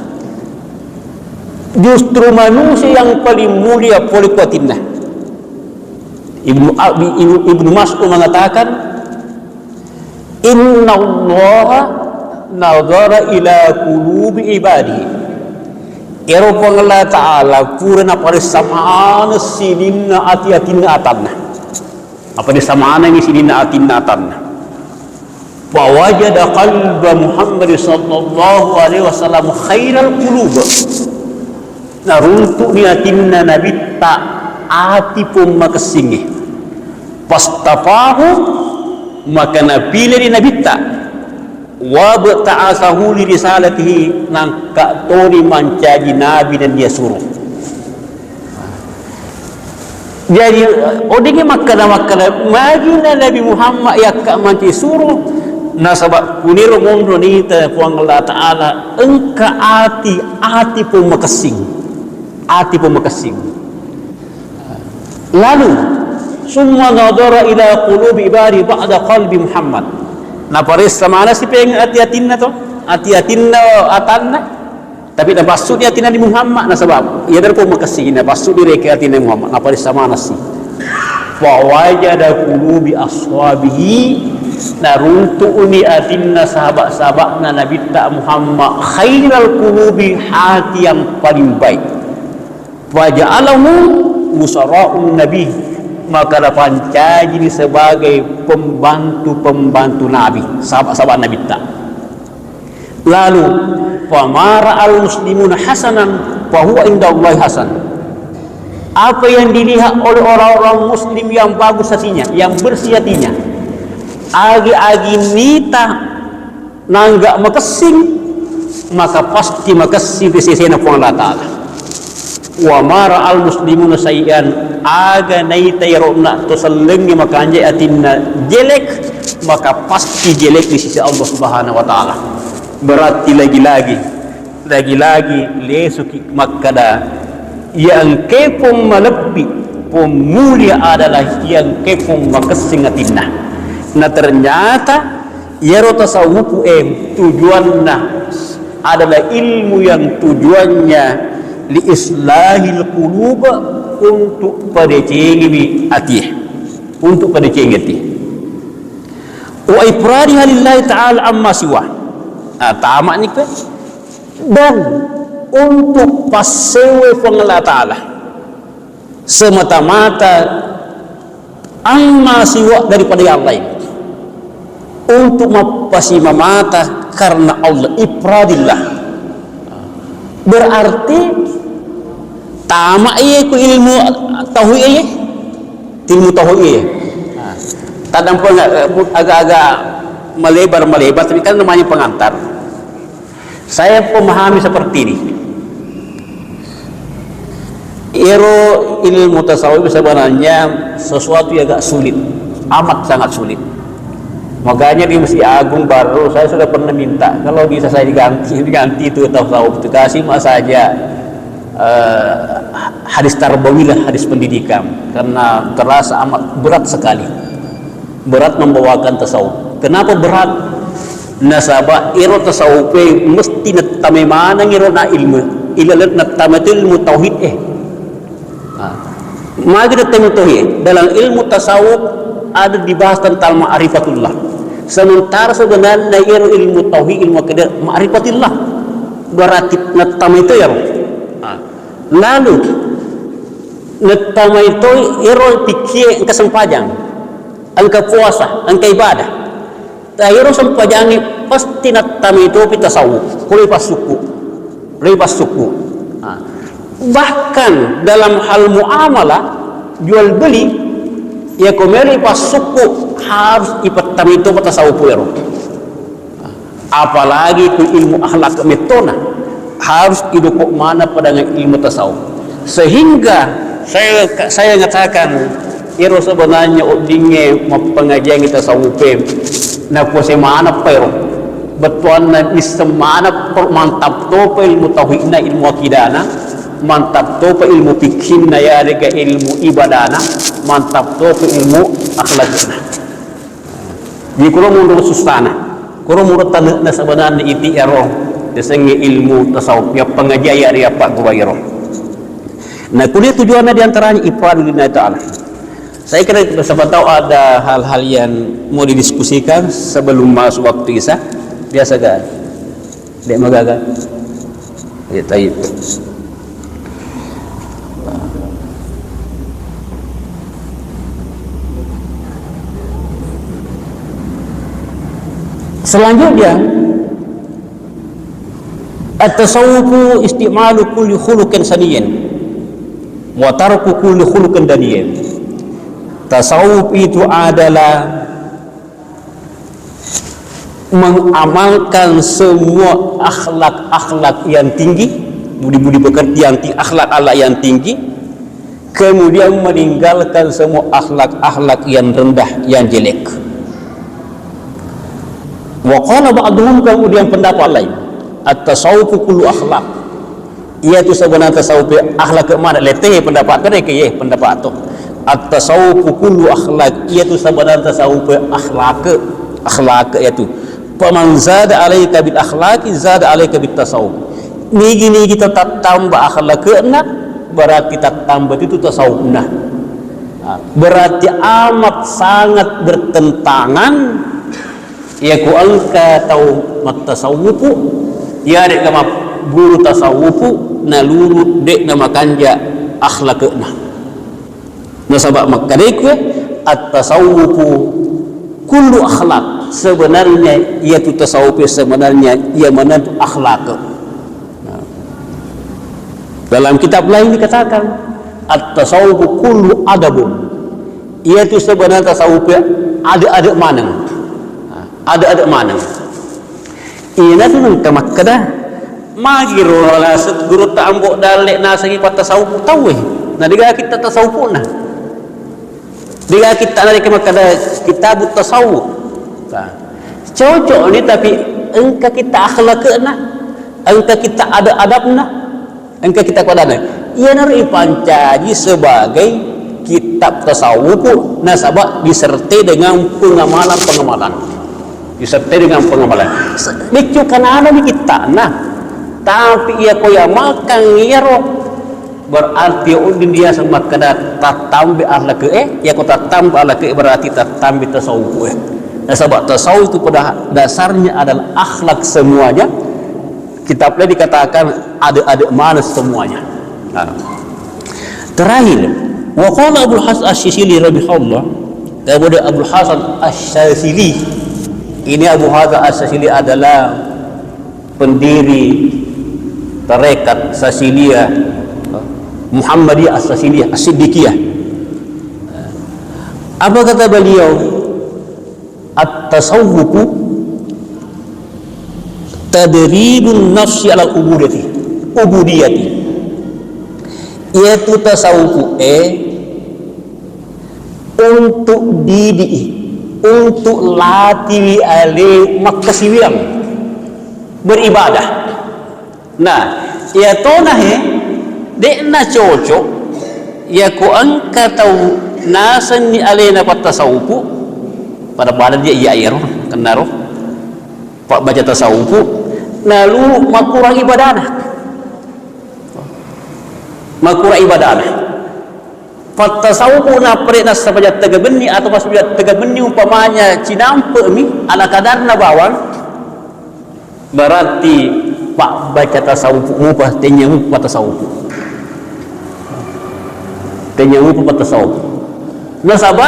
Justru manusia yang paling mulia pole ku atinna. Ibnu Abi, Ibnu, Ibnu Mas'ud mengatakan, "Innallaha nadhara ila qulubi ibadihi." Ero Puang Allah Ta'ala pura naparessa maneng sininna ati-atinna atanna. Naparessa manengngi sininna atinna atanna. Fawajada qalba Muhammad sallallahu alaihi wasallam khairal qulub. Naruntu'ni atinna Nabitta ati pong makessingnge. Fastafahu, maka napileni Nabitta. Wabta'asahu li risalatihi, nangka toni mancaji nabi dan dia suruh. Jadi, odengngi makkeda-makkeda, magina Nabi Muhammad yakka mancaji suruh, nasaba kuniro monro nita Puang Allah Ta'ala, engka ati, ati pong makessing. Ati pong makessing. Lalu, summa nadhara ila qulubi ibadi ba'da qalbi Muhammad. Naparessa maneng si peng ati-atinna to, ati-atinna atanna. Tapi napassuni atinna di Muhammad, nasaba iya daro pong makessing, napassuni rekeng atinna di Muhammad, naparessa maneng si. Fawajada qulubi ashabihi, naruntu'ni atinna sahabat-sahabatna Nabitta Muhammad, khairal qulubi, hati yang paling baik. Faja'alahum wuzara'un nabi, maka napancajini sebagai pembantu-pembantu Nabi, sahabat-sahabat Nabitta. Lalu, famara al muslimuna hasanan, fahuwa indallahi hasan. Apa yang dilihat oleh orang-orang muslim yang bagus hatinya, yang bersih hatinya, agi-agi nita nangga makessing, maka pasti makessing ri sesena Puang Allah Ta'ala. Wa mara al muslimuna sayyi'an, aga naita iyarona to sellengnge makanjai atinna jelek, maka pasti jelek di sisi Allah Subhanahu wa Ta'ala. Berarti lagi-lagi, lagi-lagi lesuki makkada, yang kepong malebbi, pong mulia adalah yang kepong makessing atinna. Nah, ternyata iyaro tasawufu e tujuanna adalah ilmu yang tujuannya li islahil qulub, untuk padecengiwi ati, untuk padecengi ati. Wa ifradiha lillahi ta'ala amma siwa. Nah, tamani ke. Dan untuk passewe Puang Allah Ta'ala semata-mata amma siwa daripada yang lain, untuk mappasimamata karena Allah, ifradillah. Berarti tama iye ku ilmu tauhid iye, ilmu tauhid iye. Nah, tadampo agak-agak melebar-melebar, tapi kan namanya pengantar. Saya memahami seperti ini. Ero ilmu tasawuf sebenarnya sesuatu yang agak sulit, amat sangat sulit. Makanya di Masjid Agung baru saya sudah pernah minta, kalau bisa saya diganti, diganti itu tasawuf itu, kasih mas saja, eh, hadis tarbawi lah, hadis pendidikan, karena terasa amat berat sekali. Berat membawakan tasawuf. Kenapa berat? Nasaba ero tasawuf e mesti nattame maneng ero na ilmu. Ilalenna tame tu ilmu tauhid e. Nah, Magi nattama tauhid? Dalam ilmu tasawuf ada dibahas tentang ma'rifatullah. Sementara sebenarnya iyaro ilmu tauhid, ilmu akidah, ma'rifatillah. Berarti nattama itu iyaro. Nah. Lalu nattama itu iyaro pikkie engka sempajang, engka puasa, engka ibadah. Nah, iyaro sempajangnge pasti nattama itu pi tasawuf, ko le passukku. Riba sukku. Nah, bahkan dalam hal muamalah, jual beli, ya ko meri passukku harus ipattami to tasawuf ero. Apalagi ku ilmu akhlak metona harus idoko mana pada ilmu tasawuf. Sehingga saya saya mengatakan Ero sebenarnya weddingnge mappengajiangngi tasawufe, napuase manappa ero. Bettuanna nisseng manappa, mantap topa ilmu tauhidna, ilmu akidana, mantap topa ilmu fikhinna, yarega ilmu ibadana, mantap topa ilmu akhlakna. Jadi kuro munro susana, kuro munro tane'na sebenarnya iti ero, yasengnge ilmu tasawuf, ya pengajian ya ri apa gua ero. Nah, kuliah tujuannya diantaranya ifradu lillahi ta'ala. Saya kira siapa tahu ada hal-hal yang mau didiskusikan sebelum masuk waktu Isya. Biasa kan? Dek magaga. Ya, tayyib. Selanjutnya, at-tasawwufu isti'malu kulli khuluqin saniyyin wa tarku kulli khuluqin daniyyin. Tasawuf itu adalah mengamalkan semua akhlak-akhlak yang tinggi, budi-budi pekerti yang ti-, akhlak-akhlak yang tinggi, kemudian meninggalkan semua akhlak-akhlak yang rendah, yang jelek. Wa qala ba'duhum, kemudian pendapat lain, at-tasawwufu kullu akhlak. Iyatu sebenarna tasawuf akhlak mana? Lete pendapat kene ke ye pendapat tu. At-tasawwufu kullu akhlak. Iyatu sebenarna tasawuf akhlak, akhlak iyatu. Faman zada alaika bil akhlaqi zada alaika bit tasawuf. Nigi-nigi tattamba akhlakna, berarti tattamba itu tasawufna. Nah, berarti amat sangat bertentangan. Iya ku engka tau mattasawufu, iya de' ga magguru tasawufu, nalulu de' na makanja akhlakna. Nasaba makkedai ku, at-tasawwufu kullu akhlak. Sebenarnya iyatu tasawuf sebenarnya iya maneng akhlak. Nah. Dalam kitab lain dikatakan, at-tasawwufu kullu adabun. Iyatu sebenarnya tasawuf ade-ade maneng. Nah, ade-ade maneng. Iyana tu nengka makkeda, magiro naseng gurutta Ambo Dalle nasengi pattasawuf tauwe. Na de'ga kitta tasawufna. De'ga kitta narekki makkeda kitabut tasawuf. Nah, cocok ni, tapi engka kitta akhlakna, engka kitta adab-adabna. Engka kitta padanna. Iyanaro ipancaji sebagai kitab tasawuf, nasaba disertai dengan pengamalan-pengamalan. Disertai dengan pengamalan. Se-, beccu kananami kittana. Tapi iya ko yamalkan iyaro, berarti uddin dia semakkeda tattambe akhlak e, iya ko tattambe akhlak e berarti tattambe tasawuf e. Nasaba tasawuf itu pada dasarnya adalah akhlak semuanya. Kitab lain dikatakan ade-ade maneng semuanya. Nah. Terakhir, wa qala Abul Hasan Asy-Syadzili rahimahullah, kemudian Abul Hasan Asy-Syadzili, ini Abu Hasan Asy-Syadzili adalah pendiri tarekat Syadziliyah, Muhammadiyah Asy-Syadziliyah, Asy-Siddiqiyah. Apa kata beliau? At-tasawwufu tadribun nafsi alal ubudati, ubudiyati. Iyatu tasawufu e untuk didi'i, untuk latiwi ale makkasiwiang beribadah. Nah, iyatona he, de'na cocok, iyako engka tau nasenni alena pattasawufu, pada-pada dia iya iyaro, kennaro, pabbaca tasawufu, nalulu makurang ibadana. Makurang ibadana. Fattasawufu nappa de' nassapajang tega benni atau masujang tega benni umpamanya cinampe'mi ala kadarna bawang, berarti pabbaca tasawuf mupa, tennia mupa tasawuf. Tennia mupa tasawuf. Nasaba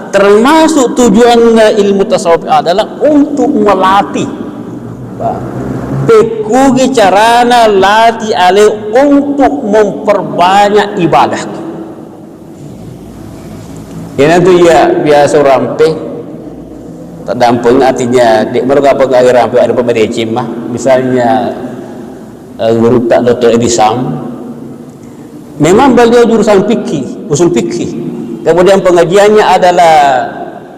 termasuk tujuanna ilmu tasawuf adalah untuk melatih. Pekkugi carana latih ale untuk memperbanyak ibadah. Iyanatu iya biasa urampe tadampeng, artinya de' maro kapang aga rampe ada pemedecim mah. Misalnya eh, gurutta doktor Edi Sam. Memang beliau jurusan fikih, usul fikih. Kemudian pengajiannya adalah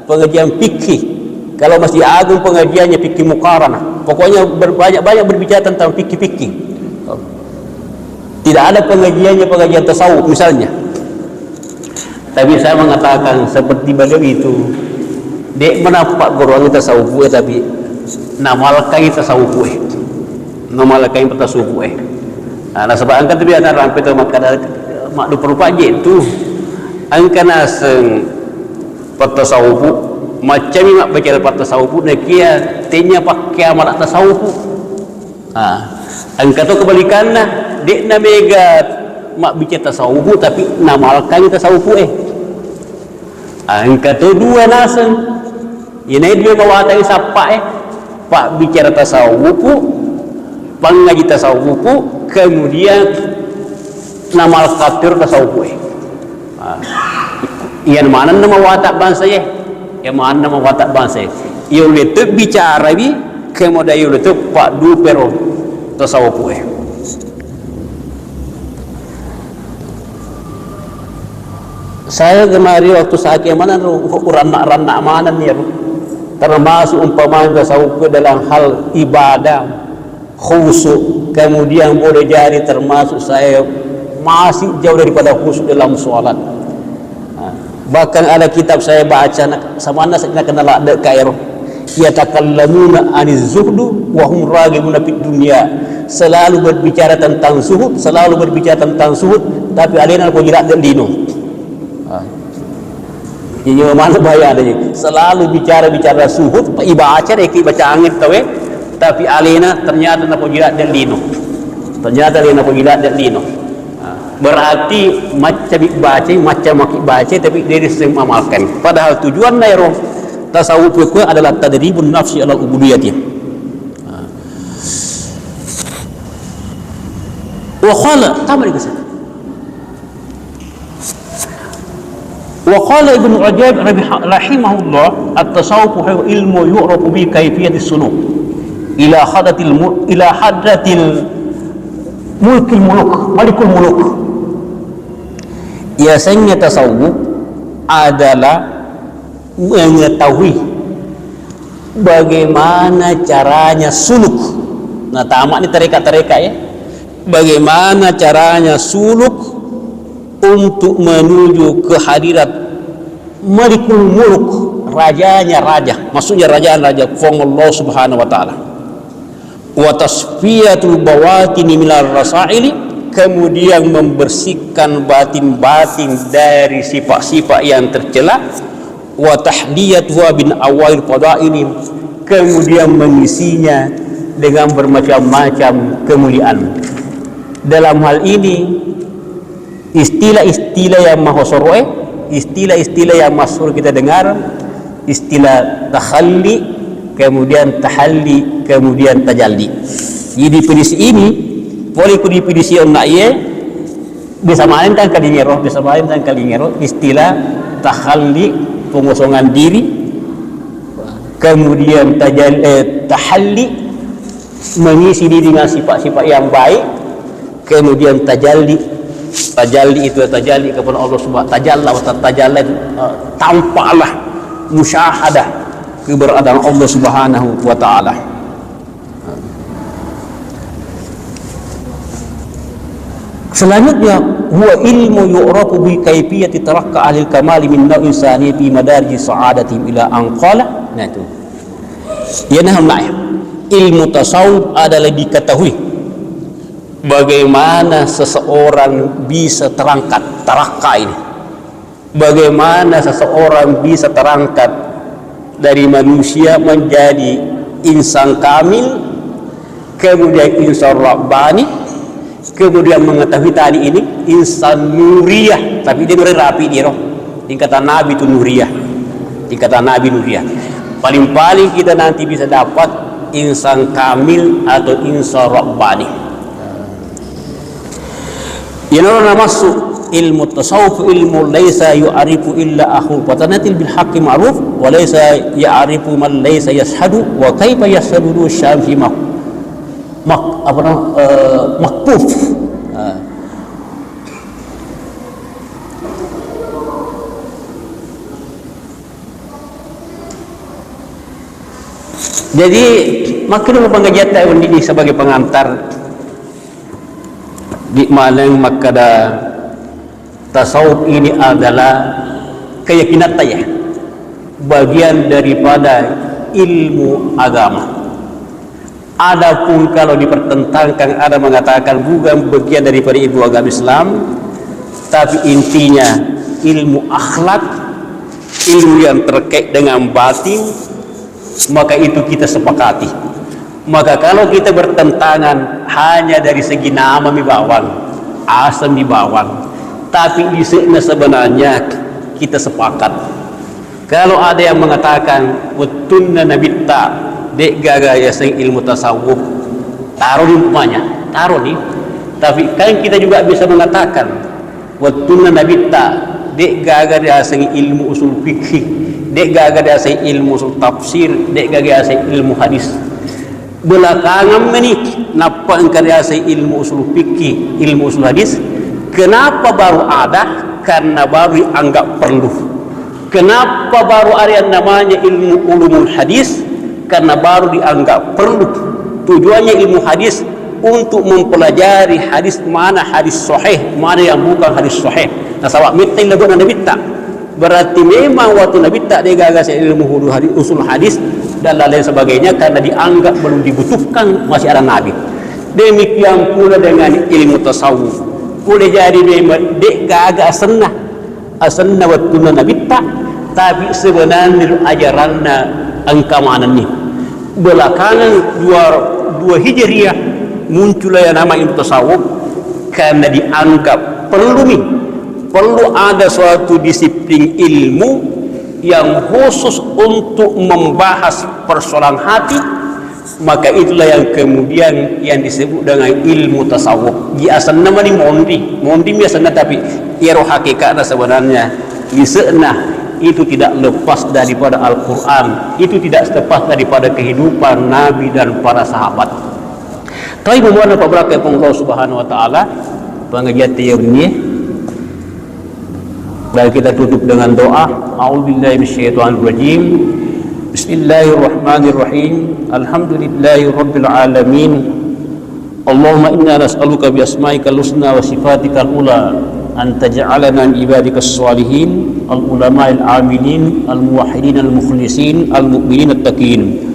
pengajian fikih. Kalau Masjid Agung pengajiannya fikih muqaranah. Pokoknya ber-, banyak-banyak berbicara tentang fikih-fikih. Tidak ada pengajiannya pengajian tasawuf misalnya. Tapi saya mengatakan seperti beliau itu, de' menapa goroangi tasawuf e, tapi namalkangi tasawuf e. Namalkangi tasawuf e. Nah, nasaba engka tu biasa rampe tu makkada maddupa-rupa je tu. Engka naseng pattasawufu, maccami mabbicara pattasawufu, nakia tennia pakkeamala tasawufu. Ah, engka to kebalikanna, de'na mega mabbicara tasawufu tapi namalkangi tasawufu e. Ah, engka to dua naseng. Iyanae dua mawatang sappa e, pabbicara tasawufu, pangaji tasawufu, kemudian namalkattiro tasawufu e. Ah, iya manenna mawatang bangsa e. Iya manenna mawatang bangsa e. Iya ulle tu bicarawi, kemudian iya ulle tu paddupero tasawufu e. Saya kemarin waktu sakit maneng ro, uranna-ranna maneng ni ro. Termasuk umpamanya tasawuf dalam hal ibadah, khusyuk, kemudian boleh jadi termasuk saya masih jauh daripada khusyuk dalam sholat. Nah, bahkan ada kitab saya baca, nak, samanna saya kena ladde kairo. Yatakallamuna aniz zuhdu wa hum raghibuna fid dunya. Selalu berbicara tentang zuhud, selalu berbicara tentang zuhud, tapi alena poji ladde lino. Ah. Jadi mana bahaya ada. Selalu bicara-bicara zuhud, ibaca deh, ki baca angin tawe, tapi alena ternyata napoji ladde lino. Ternyata alena poji ladde lino. Berarti macca bibbaca, macca maki baca, tapi de' nasseng amalkan. Padahal tujuanna ero tasawuf itu adalah tadribun nafsi ala ubudiyati. Wa qala, tama di kisah. Wa qala Ibnu Ujaib rahiha-, rahimahullah, at-tasawuf huwa ilmu yu'rafu bi kaifiyatis suluk ila hadratil mu-, ila hadratil mulkil muluk, malikul muluk. Yasengnge tasawuf adalah mengetahui bagaimana caranya suluk. Nah, tamat ni tareka-tareka ya. Bagaimana caranya suluk untuk menuju ke hadirat Malikul Muluk, rajanya raja, maksudnya raja-raja, Puang Allah Subhanahu wa Ta'ala. Wa tasfiyatul bawatini minar rasaili, kemudian membersihkan batin-batin dari sifat-sifat yang tercela, wa tahliyatuha bin awalil fadaili, kemudian mengisinya dengan bermacam-macam kemuliaan. Dalam hal ini, istilah-istilah yang mahosoroe, istilah-istilah yang masyhur kita dengar, istilah takhalli, kemudian tahalli, kemudian tajalli. Jadi definisi ini, pole ku definisi onna iye, bisa main kan kalingero, bisa main kan kalingero, istilah takhalli, pengosongan diri, kemudian tajal-, eh, tahalli, mengisi diri dengan sifat-sifat yang baik, kemudian tajalli. Tajalli itu tajalli kepada Allah Subhanahu, tajalla wa tajalla itu, eh, tampaklah, musyahadah keberadaan Allah Subhanahu wa Ta'ala. Selanjutnya, huwa ilmu yu'rafu bi kaifiyati tarakka ahlil kamali min nau'in sani fi madariji sa'adatihim ila an qala. Nah, itu. Iya, nah, nah, ilmu tasawuf adalah diketahui bagaimana seseorang bisa terangkat, tarakka ini. Bagaimana seseorang bisa terangkat dari manusia menjadi insan kamil, kemudian insan rabbani, kemudian mengetahui tadi ini insan nuriyah, tapi dia nuriyah rapi dia, roh. Tingkatan Nabi itu nuriyah, tingkatan Nabi nuriyah. Paling-paling kita nanti bisa dapat insan kamil atau insan rabbani. Iyanaro namassu ilmu tasawuf, ilmu laisa yu'arifu illa ahu fatanatil bil haqqi ma'ruf wa laisa ya'rifu man laisa yashhadu wa kaifa yashhadu syamsi mak, mak, apa nama, eh, makuf. Ah. Jadi, makkeda pengajian ini sebagai pengantar. Di maneng makkeda tasawuf ini adalah keyakinan ya, bagian daripada ilmu agama. Adapun kalau dipertentangkan, ada mengatakan bukan bagian daripada ilmu agama Islam, tapi intinya ilmu akhlak, ilmu yang terkait dengan batin, maka itu kita sepakati. Maka kalau kita bertentangan hanya dari segi nama mi bawang, aseng mi bawang, tapi di se-, sebenarnya kita sepakat. Kalau ada yang mengatakan wettunna nabitta de' gaga yaseng ilmu tasawuf, taro ni umpamanya, taro ni. Tapi kan kita juga bisa mengatakan wettunna nabitta de' gaga riasengi ilmu usul fikih, de' gaga riasengi ilmu usul tafsir, de' gaga riasengi ilmu hadis. Belakangan meni nappa engka riaseng ilmu usul fikih, ilmu usul hadis. Kenapa baru ada? Karena baru dianggap perlu. Kenapa baru ada yang namanya ilmu ulumul hadis? Karena baru dianggap perlu. Tujuannya ilmu hadis untuk mempelajari hadis, mana hadis sahih, mana yang bukan hadis sahih. Nasaba metta ilmu nabitta. Berarti memang waktu nabitta de' gaga yaseng ilmu hulu hadis, usul hadis dan lain-lain sebagainya karena dianggap belum dibutuhkan, masih ada nabi. Demikian pula dengan ilmu tasawuf. Boleh jadi memang de' gaga asenna, asenna wettunna nabitta, tapi sebenarnya ajaranna engka manenni. Belakangan dua, dua Hijriah muncul yang nama ilmu tasawuf karena dianggap perlu mi, perlu ada suatu disiplin ilmu yang khusus untuk membahas persoalan hati, maka itulah yang kemudian yang disebut dengan ilmu tasawuf. Di asenna mani monri, monri mi asenna, tapi iyaro hakikatna sebenarnya lisekna itu tidak lepas daripada Al-Quran, itu tidak lepas daripada kehidupan Nabi dan para sahabat. Tapi memohon apa berkat Allah Subhanahu wa Ta'ala, pengajian tiap ini. Baik, kita tutup dengan doa. A'udzubillahi minasyaitonirrajim. Bismillahirrahmanirrahim. Alhamdulillahi rabbil alamin. Allahumma inna nas'aluka bi asma'ikal husna wa sifatikal ula an taj'alana min ibadika salihin, al ulama'il amilin, al muwahhidin al mukhlisin, al mu'minin at taqin.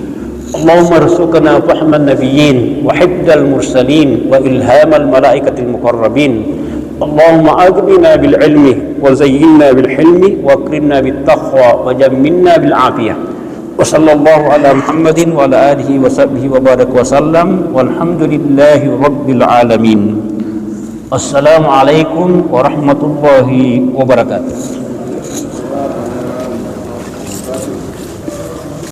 اللهم ارزقنا فهم النبيين وحفظ المرسلين وإلهام الملائكة المقربين. اللهم أغننا بالعلم وزينا بالحلم وأكرمنا بالتقوى وجملنا بالعافية. وصلى الله على محمد وعلى آله وصحبه وبارك وسلم والحمد لله رب العالمين. السلام عليكم ورحمة الله وبركاته.